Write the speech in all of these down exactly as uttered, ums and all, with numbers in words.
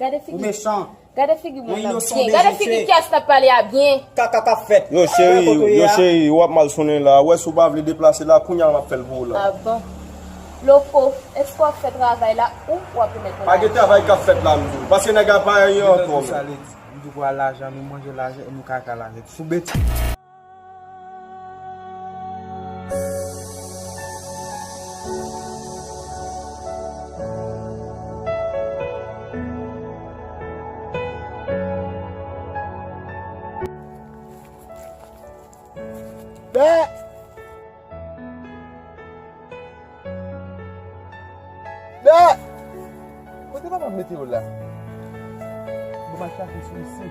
Gade figi. Ou mechan. Gade figi moun nan byen. Gade figi kiyès n ap pale a byen. Kaka k ap fèt. Yo, cheri, yo, cheri, w ap mal sonnen la. Wè, si w pa vle deplase la, kounye a m ap fè l pou ou la. Ah bon? Loko, èske w ap fè travay la ou w ap remèt mwen lajan? Pa gen travay k ap fèt la, m di w. Paske nèg la pa anyen ankò, men. M di w pou al lajan, nou manje lajan, nou kaka lajan. Sou beti. Bè! Bè! Kote papa m mete yo la? Bon, m al chache sou isi.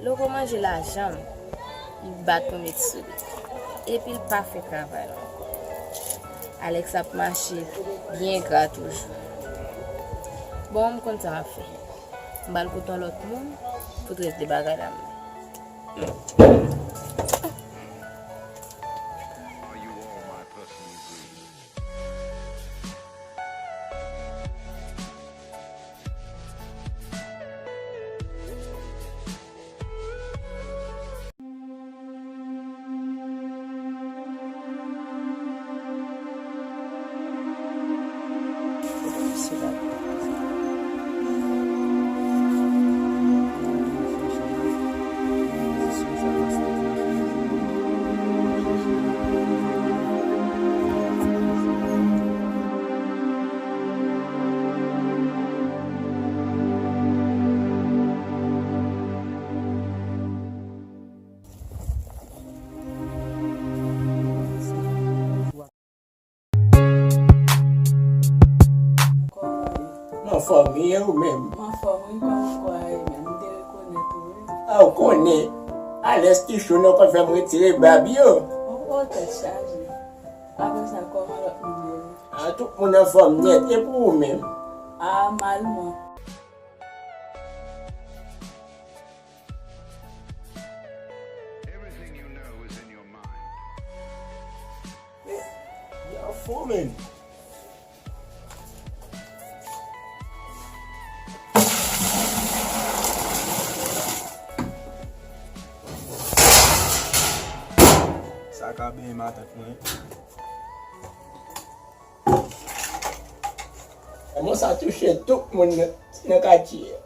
Loko manje lajan m, li bat pou met sou li. Epi l pa fè travay la ankò. Alex ap mache byen gra toujou. Bon, m konn sa m ap fè. M ba l kote yon lòt moun pou t regle bagay la menm. Kòman w ye? M anfòm, e ou menm? M anfòm, wi, kòman kò a ye menm? M te rekonèt ou, wi. A, ou konnen. Alès ki cho nan kò fè m retire bab yo. O, o, tèt chaje. Apre sa, kòman lòt moun yo ye? A, tout moun anfòm nèt. E pou ou menm? A, malman. Y'all forming. Sa ka benyen matant mwen. Lanmò sa touche tout moun nan, nan katye a.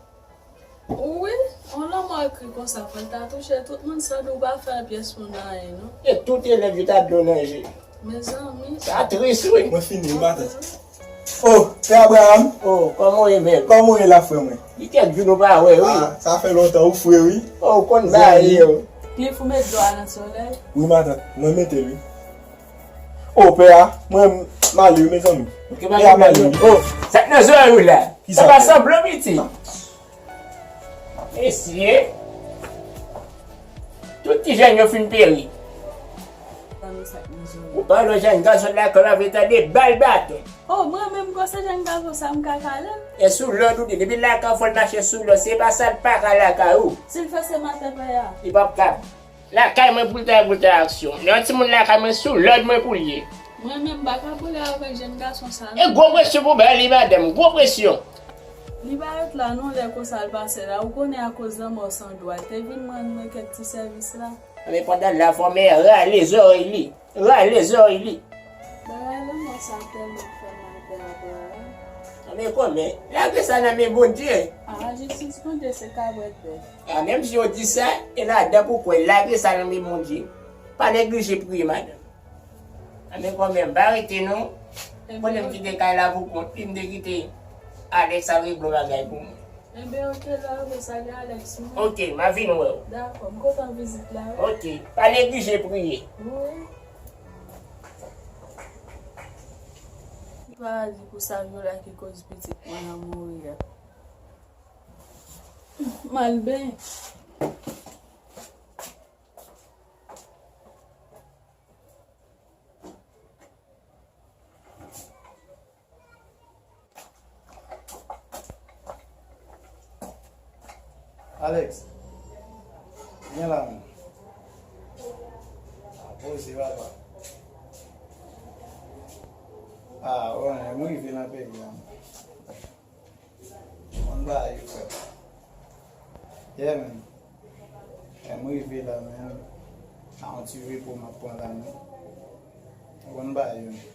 Wi, yon lanmò ekri konsa, fò l ta touche tout moun san di w pa fè pyès moun anyen, non. E tout elèv yo ta dlo nan je. Mezanmi. Sa tris, wi. Mwen fini, wi, matant. O, Pè Abraham. O, kòman w ye menm? Kòman w ye la, frè mwen? Li kèk jou nou pa wè, wi. A, sa fè lontan, ou fre, wi. O, ou konn bagay yo. Cliff, ou met dlo a nan solèy? Wi, matant, mwen mete l, wi. O, pè a, mwen, m ale, wi, mezanmi. Pè a, m ale, wi. O, sa k nan zòrèy ou la? Sa pa sanblan, piti. Mesye, tout ti jèn yo fin peri. Ou pa wè jèn gason lakay la vle tande bal baton. O, mwen menm, kò se jèn gason sa m ka kale l. E sou lòd ou di, depi lakay ou fò l mache sou lòd, se pa sa l pa ka lakay ou. Si l fè se maten pè a. Li p ap kab. Lakay mwen pou l ta, pou l ta aksyon. Lè yon timoun lakay mwen, sou lòd mwen pou l ye. Mwen menm, m pa ka boule avèk jèn gason sa, non. E gwo presyon pou bay li, madanm, gwo presyon. Li pa ret la, non, lè konsa l pase la. Ou konnen akoz lanmò san dwa, l te vin rann mwen kèk ti sèvis la. Men pandan l la, fò men rale zòrèy li. Rale zòrèy li. Bagay lanmò sa tèlman fè mal pè Abraham. Anben kòmè, lage sa nan men Bondye. A, jistis Bondye se kabwèt bèf. A, menm si yo di sa, e ladan pou kwè, lage sa nan men Bondye. Pa neglije priye, madanm. Anben kòmè, m pa rete non. Ebyen, konnen m kite kay la pou kont li, m te kite Alex al regle yon bagay pou mwen. Enben, oke, lè w vle salye Alex, mwen. Oke, m a vin wè w. Dakò, m kontan vizit la, wi. Oke, pa neglije priye. Wi. Paradi pou sa vyola ki koz pitit mwen an mouri a. M al benyen. Alex, Gen la menm. A poze papa. A, wè, m rive nan peyi a. Konn bagay yo, frè. Yeah, man. Lè m rive la, man, a yon ti repo m ap pran la, man. Ou konn bagay yo, man.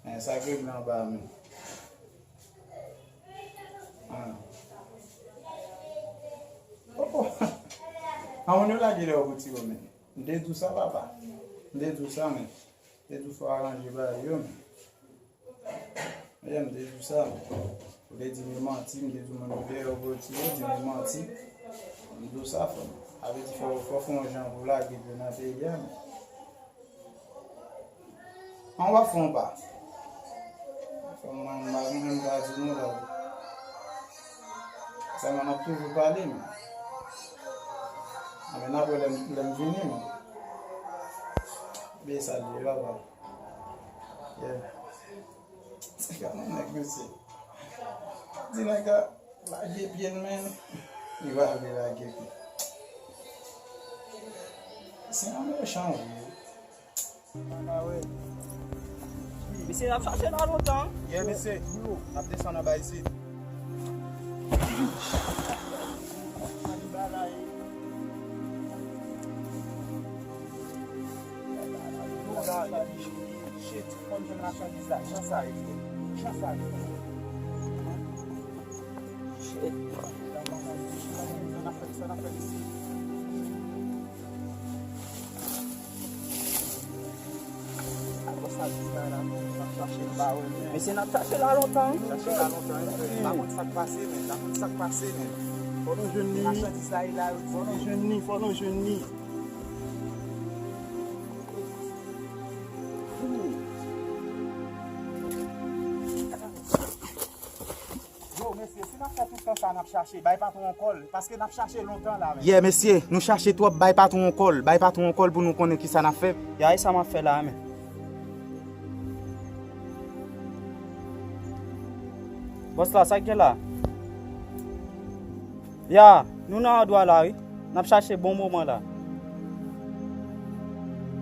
Men sa k regle anba a, man. Ah. Oh, oh. A moun yo lage lè yo pou tire w, man. M te di w sa, papa. M te di w sa, man. M te di w fò aranje bagay yo, man. Yeah, m te di w sa. Ou te di m manti, m te di w moun yo deyò pou yo tire, di m manti. M di w sa, frè m. Sa vle di fò, fò fè yon jan pou lage yo nan peyi a, men. An w ap fè yon pa. Fè m, mwen, m pa gen anyen m ka di nou la. Sèlman n ap toujou pale, men. A, men n ap wè lè m, lè m vini, men. Byen sa l ye, papa. Yeah. Se ka nan nèg, mesye. Di nèg la lage pye l, men li pa vle lage pye. Se yon mechan, wi. Mesye, n ap chache la lontan. Yeah, mesye. N ap desann anba isit. Shit, konn jwenn machandiz la, jan sa ye, jan sa ye. Shit. Sa n ap fè, sa n ap fè isi. Mesye, n ap chache la lontan, wi. Chache la lontan, wi, frè. Pa konn sa k pase, men. Pa konn sa k pase, men. Fò nou jwenn li. Machandiz la, e la, wi. Fò nou jwenn li, fò nou jwenn li. Yo, mesye, si n ap fè tout tan sa, n ap chache, bay patwon yon kòl, paske n ap chache lontan la, men. Yeah, mesye, nou chache twòp, bay patwon yon kòl, bay patwon yon kòl pou nou konnen kisa n ap fè. Ya, e sa m ap fè la, men. Bòs la, sa k gen la? Ya, nou nan andwa la, wi. N ap chache bon moman la.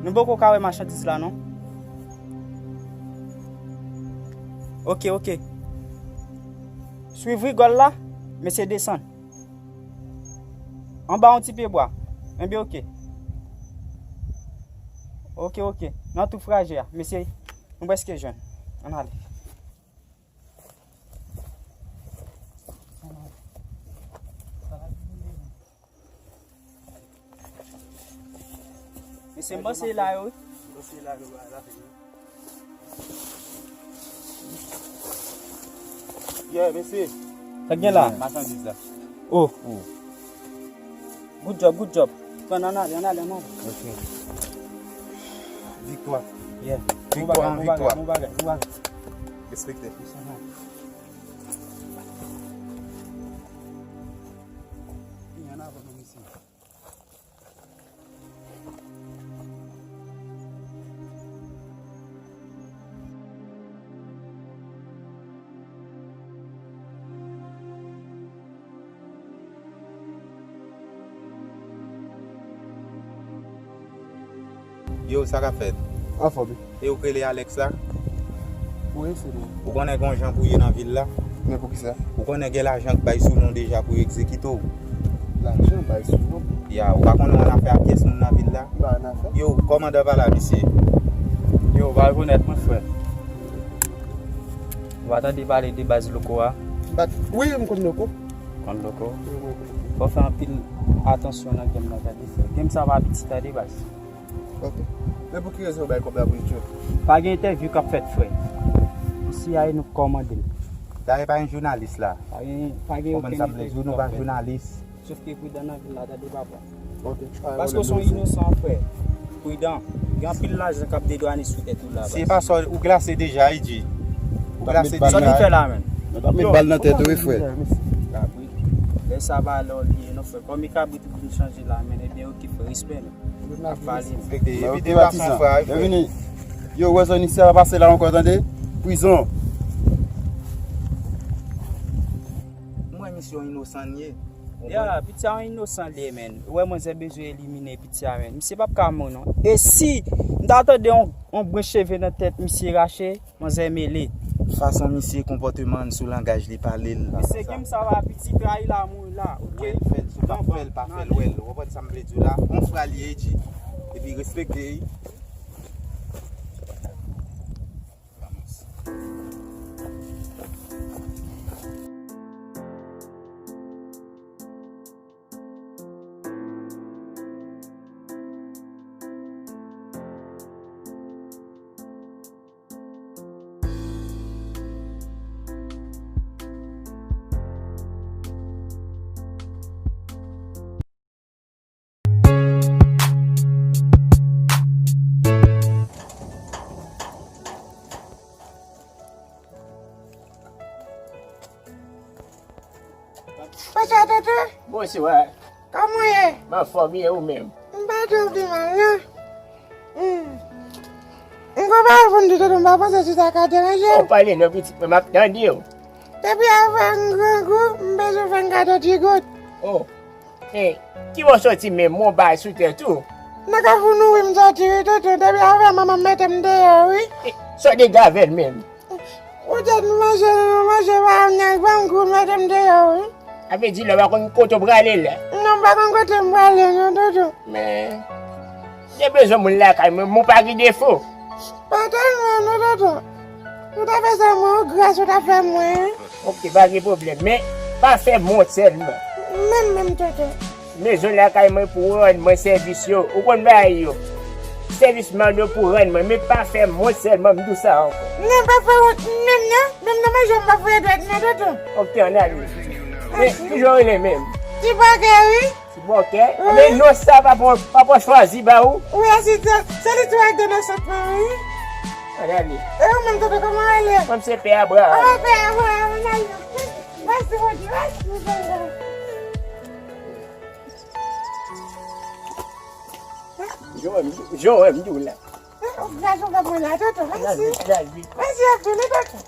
Nou poko ka wè machandiz la, non. Ok, ok. Swiv rigòl la, mesye desann. Anba yon ti pye bwa. Enben, ok. Ok, ok. Nan tou fraje a, mesye, nou prèske jwenn. Ann ale. Mesye, m panse la yo, wi. Yeah, mesye. Sa gen la? Machandiz la. Oh. Good job, good job. Pran, ann ale, ann ale, ann ale. Ok. Viktwa. Yeah. Viktwa, viktwa. Bon bagay, bon bagay, bon bagay. Respekte. Ann avan, mesye. Yo, sa k ap fèt? Anfòm. E ou k rele Alex la? Wi, se li. Ou konnen gen yon jan pou ye nan vil la? Men poukisa? Ou konnen gen lajan k bay sou non deja pou yo egzekite w. Lajan bay sou non? Ya, ou pa konnen w annafè ak pyès moun nan vil la? M pa annafè. Yo, kòmandan pa la, mesye. Yo, ou pa rekonèt mwen, frè? Ou pa tande pale de baz Loko a? Bat, wi, m konn Loko. Konn Loko? Wi, wi, wi. Fò fè anpil atansyon nan game nan, tande, frè. Game sa pa piti, tande, baz. Ok. Men pou ki rezon yo bay kòb la pou Richard? Pa gen entèvyou k ap fèt, frè. Si a nou kòmande l. Dayè pa gen jounalis la. Pa gen, pa gen okenn entèvyou k ap fèt. Konprann sa m vle di w, nou pa jounalis. Sof ke pridan nan vil la, tande papa. Ok. Paske w se yon inosan, frè. Pridan. Gen anpil lajan k ap dedwane sou tèt ou la, baz. Se pa sa, ou glase deja, wi, G. Ou glase deja. Sa w vin fè la, menm? Yo, t ap met bal nan tèt ou, wi, frè. Kabrit. Lè sa pa lè w li ye, non, frè. Kòm e kabrit ou vin chanje la, menm, ebyen, ok, frè, respè, menm. Ap pale. Epi de patizan, frè, byenvini. Yo, wè zòn isi a pa pase la ankò, tande? Prizon. Mwen, misye yon inosan ye. Ya, piti a yon inosan li ye, menn. Ou wè manzè bezwen elimine piti a, menn. Misye p ap ka mouri, non. E si m ta tande yon, yon branch cheve nan tèt misye rache, manzè mele. Fason misye konpòteman l sou langaj li pale l la. Mesye, sa. Game sa va piti trayi la, mouri la, ok? Wè l fè l, sou pa fè l, pa fè l, wè l. Ou konprann sa m vle di w la? Yon fra li ye, G. Epi respekte l. Bonswa, tonton. Bonswa. Kòman w ye? M anfòm, e ou menm? M pa twò pi mal, non. Hmm. M gon bagay pou m di tonton, m pa panse si sa ka deranje w. Ou pale non, pitit mwen, m ap tande w. Depi avè m grangou, m bezwen fè m gade ti gout. Oh. E, ki bò w soti menm, m wè w bay sou tèt ou? Nan Kafou Nouri m soti wi, tonton. Depi avè manman m mete m deyò wi. E, sa w te gen avè l menm? Ou tèt m manje, manje pa m nan ban m kou, mete m deyò wi. Sa vle di la w pa konn kote w prale la? Non, m pa konn kote m prale non, tonton. Men, m te bezwen moun lakay mwen, men w pa gen defo. Pa tèlman non, tonton. Ou ta fè sa mwen, yon gras ou ta fè mwen. Ok, pa gen pwoblèm, men pa fè m wont sèlman. Menm, menm, tonton. Mezon lakay mwen pou w rann mwen sèvis yo. Ou konn bagay yo. Sèvis m mande w pou w rann mwen, men pa fè m wont sèlman, m di w sa ankò. Non, pa fè wont menm non. Menm nan manje w m pa foure dwèt non, tonton. Ok, ann ale. Men, kijan w rele menm? Ti Bòkè wi. Ti Bòkè? Wi. Men non sa papa, papa chwazi ba ou? Wi, a se sa, se li tou ak de nan sot mwen wi. Ann ale. E ou menm, tonton, kòman w rele? Mwen se Pè Abraram. Ah, Pè Abraram, ann ale. Mèsi Bondye, mèsi Bondye. Jowèm, Jowèm, di w la. Gason pa mwen la, tonton, mèsi. Mèsi anpil, tonton.